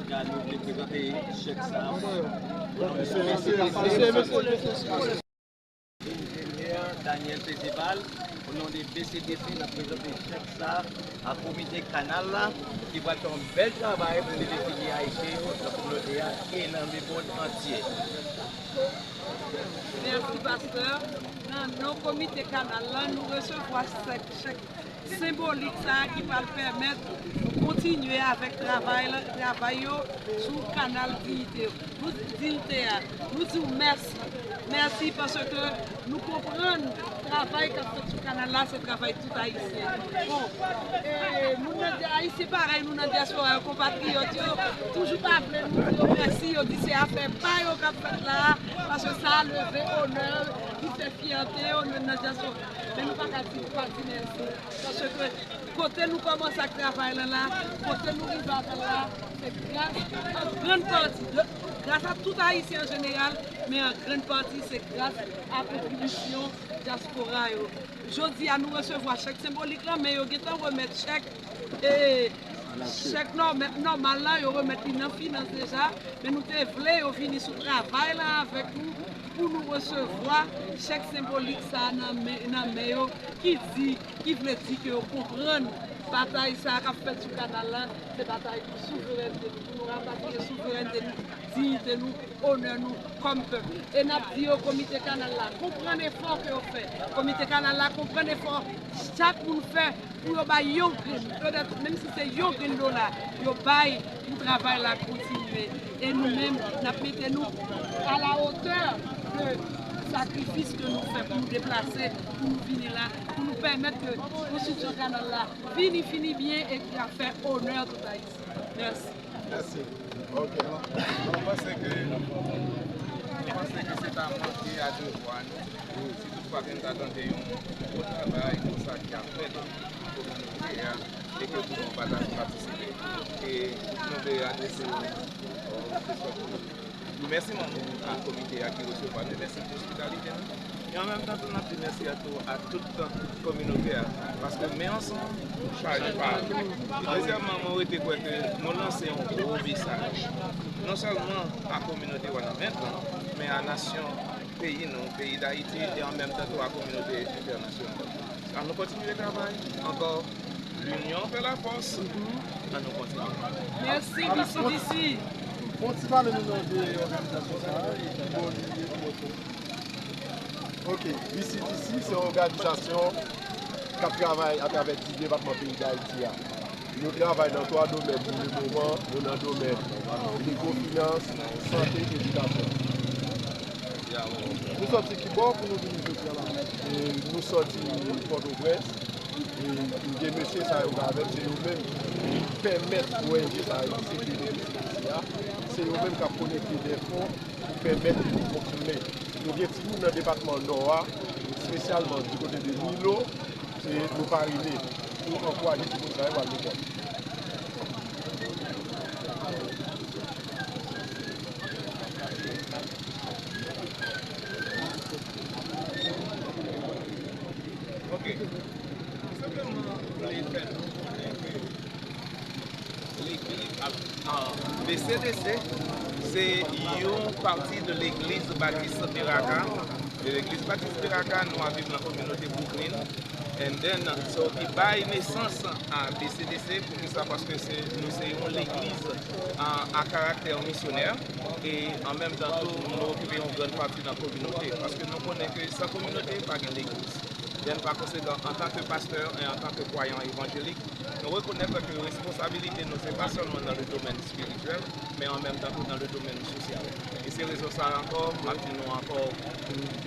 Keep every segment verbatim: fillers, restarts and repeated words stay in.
Nou vle prezante chèk sa a. Enjenyè Daniel Perceval, o non de B C D C, n ap prezante chèk sa a a komite kanal la, ki pral fè yon bèl travay pou leve figi ayisyen yo nan kominote a e nan lemond antye. Mèsi, pastè. Nan non komite kanal la, nou resevwa chèk, chèk senbolik sa a ki pral pèmèt nou kontinye avèk travay la, travay yo sou kanal Diyite, nou, Diyite a. Nou di w mèsi. Mèsi paske nou konprann travay k ap fèt sou kanal la, se travay tout Ayisyen. Bon, e, moun nan, Ayisyen parèy nou nan dyaspora yo, konpatriyòt yo, toujou pa vle nou di yo mèsi, yo di se afè pa yo k ap fèt la a, paske sa a leve onè, li fè fyète yo nan dyaspora. Men nou pa ka di, nou pa di mèsi. Paske kote nou kòmanse ak travay lan la, kote nou rive avè l la, se gras, an grann pati, de, gras a tout Ayisyen an jeneral, men an grann pati, se gras a kontribisyon dyaspora yo. Jodi a, nou resevwa chèk senbolik lan, men yo gentan remèt chèk, e, chèk nòm-, nòmal la, yo remèt li nan finans deja, men nou te vle yo vini sou travay la avèk nou, pou nou resevwa chèk senbolik sa a nan men, nan men yo, ki di, ki vle di ke yo konprann batay sa a k ap fèt sou kanal la, se batay pou souverènte nou, pou nou rapatriye souverènte nou, diyite nou, onè nou kòm pèp. E n ap di yo, komite kanal la, konprann efò ke yo fè. Komite kanal la konprann efò chak moun fè pou yo bay yon grenn, petèt menm si se yon grenn dola, yo bay pou travay la kontinye. E nou menm, n ap mete nou à la hauteur de sakrifis ke nou fè pou nou deplase, pou nou vini la, pou nou pèmèt ke konstriksyon kanal la vini fini byen e ki ap fè onè tout Ayisyen. Mèsi. Mèsi. Ok. Mwen panse ke, mwen panse ke se ta manke a devwa nou. Si toutfwa ke n ta tande yon gwo travay konsa ki ap fèt nan kominote a, e ke pou nou pa ta patisipe. E nou vle adrese yon, yon kesyon pou nou. Remèsiman nou a komite a ki resevwa nou, mèsi pou ospitalite nou. E an menm tan tou, n ap di mèsi a tou a tout kominote a, paske men ansanm, chaje pa. Dezyèmman, mwen rete kwè ke nou lanse yon gwo mesaj, non sèlman a kominote Wanament lan, men a nasyon peyi nou, peyi Dayiti, e an menm tan tou a kominote entènasyonal. An nou kontinye travay ankò. L'union fait la force. An nou kontinye. Mèsi, B C D C. Bon, ti pale nou nan de òganizasyon sa a, e ki bò li ye, ki bò tou. Ok, B C D C se yon òganizasyon k ap travay atravè dis depatman peyi Dayiti a. Nou travay nan twa domèn pou lemoman, nou nan domèn mikwofinans, sante, edikasyon. Nou sòti kibò pou nou vini jodi a la? E nou sòti Pòtoprens. E de mesye sa yo k avè m, se yo menm ki pèmèt O N G sa yo ki se P D C isi a, se yo menm k ap kolekte dè fon pou pèmèt nou fonksyone. Nou gen timoun nan depatman Nò a, espesyalman di kote de Milo, e nou pa rele pou ankouraje timoun sa yo al lekòl. Ok. Senpleman, vle fè nou konnen ke legliz, a, B C D C, se yon pati de Legliz Batis Beraka. De Legliz Batis Beraka, nou ap viv nan kominote Brooklyn. And then, so, ki bay nesans a B C D C, poukisa? Paske se, nou se yon legliz, a, a karaktè misyonè, e an menm tan tou, nou okipe yon grann pati nan kominote, paske nou konnen ke san kominote, pa gen legliz. Then, pa konsekan, antanke pastè e antanke kwayan evanjelik, nou rekonèt ke responsabilite nou, se pa sèlman nan le domèn espirityèl, men an menm tan tou nan le domèn sosyal. E se rezon sa a ankò, m ap di nou ankò,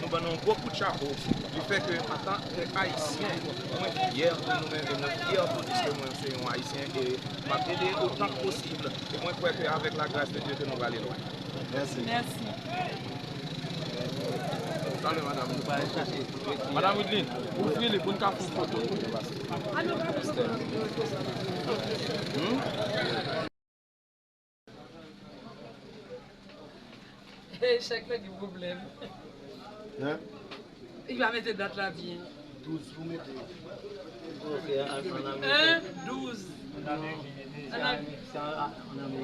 nou ban nou yon gwo kout chapo, du fait que, antanke Ayisyen, mwen fyè pou nou menm, e mwen fyè tou, puiske mwen se yon Ayisyen, e m ap ede otan k posib, e mwen kwè ke avèk la gras de Dye ke nou prale lwen. Mèsi. Mèsi. Salut, madame. Nou pral chache. Madame Wideline, ou fini pou n ka fè yon foto tou? Hmm? Chèk la gen pwoblèm. Hein? Li pa mete dat la byen. Douz pou mete. Ok, an, an Ameriken. An, douz. An Ameriken.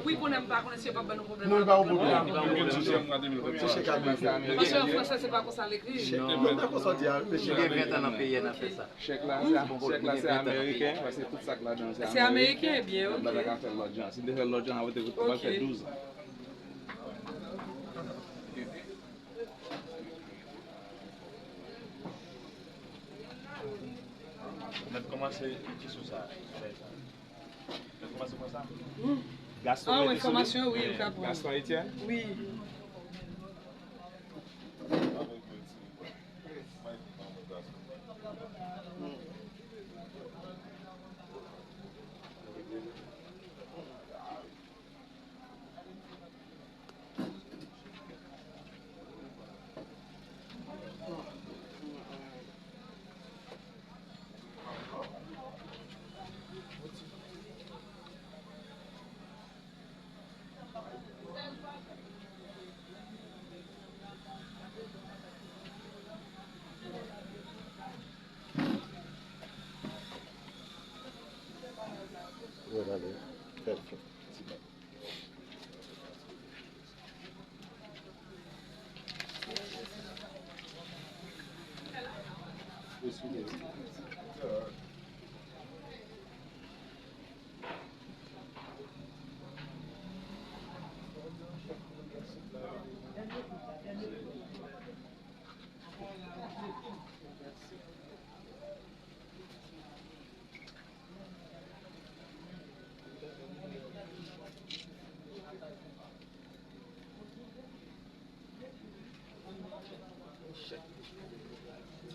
Wi, konnen m pa konnen si yo p ap ban nou pwoblèm. Non, li pa yon pwoblèm. Li pa yon pwoblèm. Se chèk ameriken. Paske an fransè, se pa konsa l ekri. Non, men konsa w di a, men chèk ameriken. Li gen ven tan nan peyi a, n ap fè sa. Chèk la, se, chèk la, se ameriken, paske tout sa k ladan, se ameriken. Se ameriken, ebyen, ok. N ap ka fè l lòt jan. Si n te fè l lòt jan, sa te, sa te fè douz an. Mèt kòmanse ki sou sa, fè sa. Mèt kòmanse konsa. Gaston, ah, wi, enfòmasyon, wi, m ka pran. Gaston Etienne? Wi.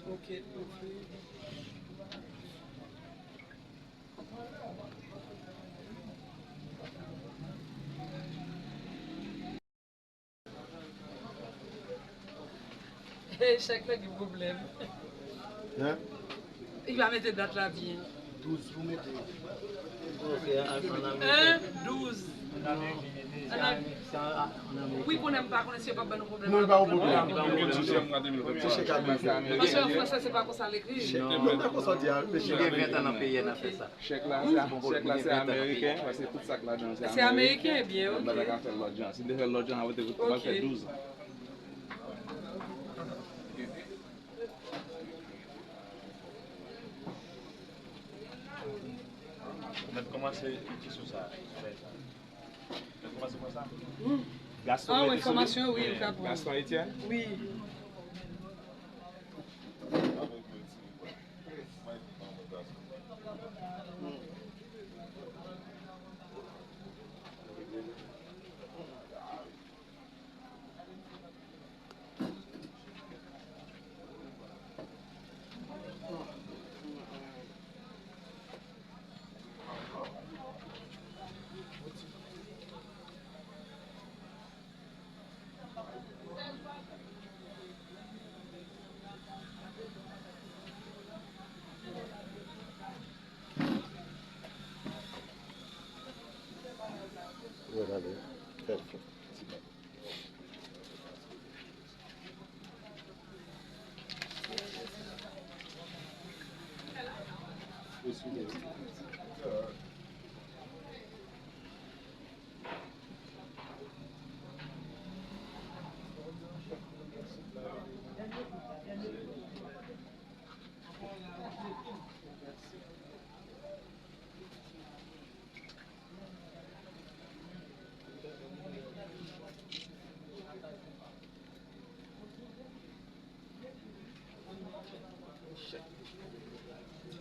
Ok, ok. Chèk la gen pwoblèm. Hein? Li pa mete dat la byen. Douz pou mete. Ok, an, an Ameriken. An, douz. An Ameriken. Wi, konnen m pa konnen si yo p ap ban nou pwoblèm. Non, li pa yon pwoblèm. Li pa yon pwoblèm. Se chèk ameriken. Paske an fransè, se pa konsa l ekri. Non, men konsa w di a, men chèk ameriken. Li gen ven tan nan peyi a, n ap fè sa. Chèk la, se, chèk la, se ameriken, paske tout sa k ladan, se ameriken. Se ameriken, ebyen, ok. N pa ta ka fè l lòt jan. Si n te fè l lòt jan, sa te, sa te fè douz an. Mèt kòmanse ki sou sa, fè sa. Mèt kòmanse konsa. Gaston, ah, wi, enfòmasyon, wi, m ka pran. Gaston Etienne? Wi.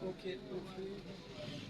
Ok, ok.